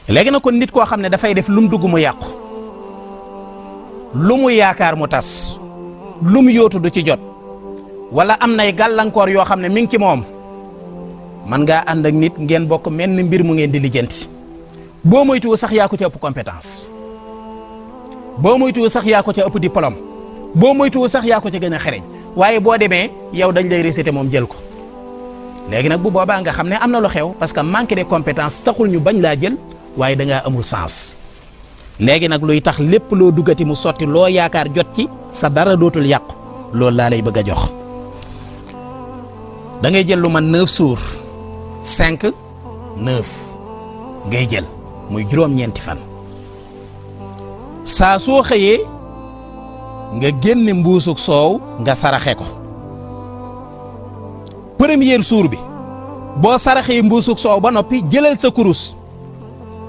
léegi nag kon nit koo xam ne dafay def lu mu dugg mu yàqu lu mu yaakaar mu tas lu mu yóotu du ci jot wala am nay gàllankoor yoo xam ne mi ngi ci moom man ngaa ànd ak nit ngeen bokk mel ni mbir mu ngeen di lijjanti boo moytuwul sax yaa ko ca ëpp compétence boo moytuwul sax yaa ko ca ëpp diplôme boo moytuwul sax yaa ko ca gën a xereñ waaye boo demee yow dañ lay réciter moom jël ko léegi nag bu boobaa nga xam ne am na lu xew parce que manque de compétence taxul ñu bañ laa jël waaye da ngaa amul sens léegi nag luy tax lépp loo duggati mu sotti loo yaakaar jot ci sa dara dootul yàqu loolu laa lay bëgg a jox da ngay jël lu man 9 jours 5 9 ngay jël muy juróom-ñeenti fan saa soo xëyee nga génne mbuusuk soow nga saraxe ko premier jour bi boo saraxee mbuusuk soow ba noppi jëlal sa kurus